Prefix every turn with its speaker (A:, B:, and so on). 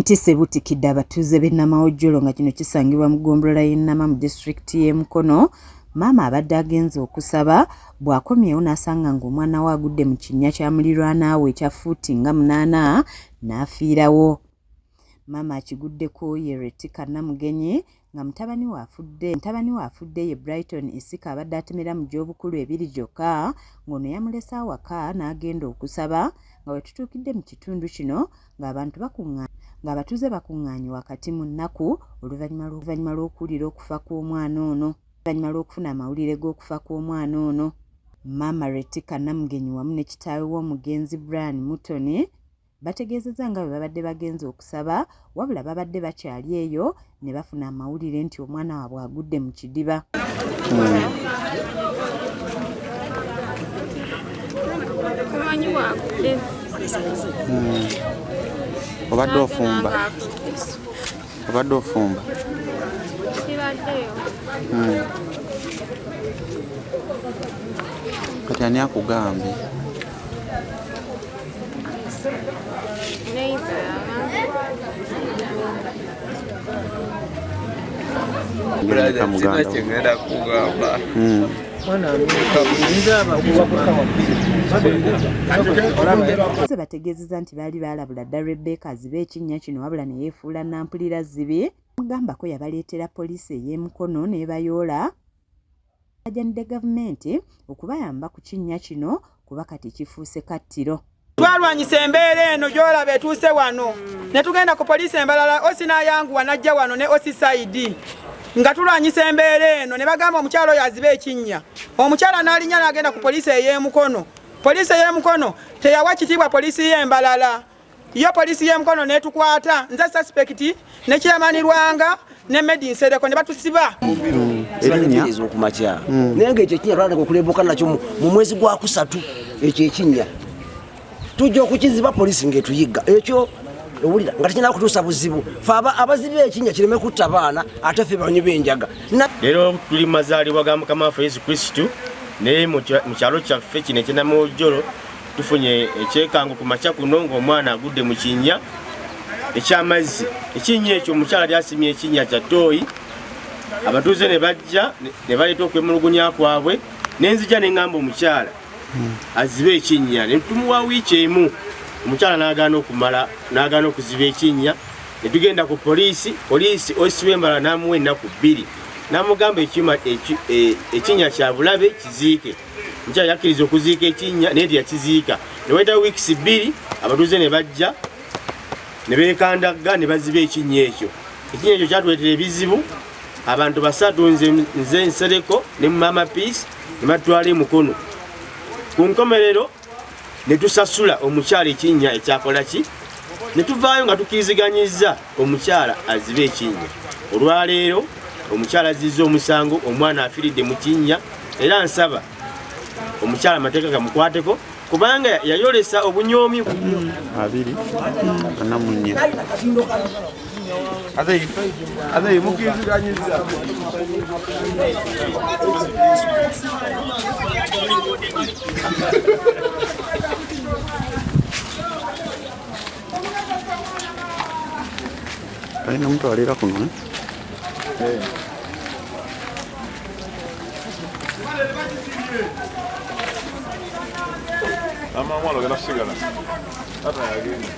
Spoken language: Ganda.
A: Entiisa ebuutikidde abatuuze b'e Namawojjolo nga kino kisangibwa mu ggombolola y'e Nama mu disitulikiti y'e Mukono. Maama abadde agenze okusaba bw'akomyewo n'asanga ng'omwana we agudde mu kinnya kya mulirwana we ekya ffuuti nga munaana n'afiirawo. Maama akiguddeko ye Retika Namugenyi nga mutabani we afudde mutabani we afudde ye Brighton Isika abadde atemera mu gy'obukulu ebiri gyokka ng'ono yamulese awaka n'agenda okusaba nga we tutuukidde mu kitundu kino ng'abantu bakuŋŋaanye ng'abatuuze bakuŋŋaanye wakati mu nnaku oluvannyuma oluvannyuma lw'okuwulira okufa kw'omwana ono oluvannyuma lw'okufuna amawulire g'okufa kw'omwana ono. Maama Retika Namugenyi wamu ne kitaawe w'omugenzi Brian Mutoni Bategeezezza nga bwe babadde bagenze okusaba wabula babadde bakyali eyo ne bafuna amawulire nti omwana waabwe agudde mu kidiba.
B: Tumanyi waagudde.
C: Obadde ofumba? Obadde ofumba?
B: Sibaddeyo.
C: Kati ani akugambye?
D: Sina kyengenda kugamba.
A: Abatuuze bategeezezza nti baali baalabula dda Rebecca azibe ekinnya kino wabula ne yeefuula nampulira zzibi. Mugambako yabaleetera poliisi ey'e Mukono n'ebayoola. Balaajanidde gavumenti okubayamba ku kinnya kino kuba kati kifuuse kattiro.
E: Twalwanyisa embeera eno gy'olaba etuuse wano ne tugenda ku poliisi embalala osi n'ayanguwa n'ajja wano ne osi sayidi nga tulwanyisa embeera eno ne bagamba omukyala oyo azibe ekinnya omukyala n'alinnya n'agenda ku poliisi ey'emukono poliisi ey'emukono teyawa kitiibwa poliisi y'embalala Yo poliisi y'e Mukono n'etukwata nze suspect ne chairman Lwanga ne Medi Nsereko ne batusiba.
C: Erinnya
F: okumakya naye nga ekyo ekinnya twatandika okulebuka nakyo mu mwezi gwa kusatu ekyo ekinnya tujja okukiziba poliisi ng'etuyigga ekyo owulira nga tekirina kutuusa buzibu fe abaziba ekinnya kireme kutta baana ate ffe banywi b'enjaga.
G: Leero tuli mu mazaalibwa ga Mukama waffe Yesu Kristo naye mu kyalo kyaffe kino ekyenamawojjolo Tufunye ekyekango ku makya kuno ng'omwana agudde mu kinnya eky'amazzi. Ekinnya ekyo omukyala yali asimye ekinnya kya ttooyi, abatuuze ne bajja ne baleeta okwemulugunya kwabwe ne nzija ne ŋŋamba omukyala azibe ekinnya ne tumuwa wiiki emu omukyala n'agaana okumala n'agaana okuziba ekinnya ne tugenda ku poliisi poliisi osiba embala n'amuwa ennaku bbiri n'amugamba ekyuma ekinnya kya bulabe kiziike Omukyala yakkiriza okuziika ekinnya naye teyakiziika. Ne wayitawo wiikisi bbiri abatuuze ne bajja ne beekandagga ne baziba ekinnya ekyo. Ekinnya ekyo kyatuleetera ebizibu. Abantu basatu nze, nze Nsereko ne Maama Peace ne batutwala e Mukono. Ku nkomerero ne tusasula omukyala ekinnya ekyakola ki ne tuvaayo nga tukkiriziganyizza omukyala azibe ekinnya. Olwaleero omukyala azzizza omusango, omwana afiiridde mu kinnya era nsaba omukyala amateeka gamukwateko kubanga yayolesa obunyoomi.
C: Abiri ana mu nnya. Alina mutwalira kuno eh?
D: Mama omwana ogenda kusigala. Tata yagenda.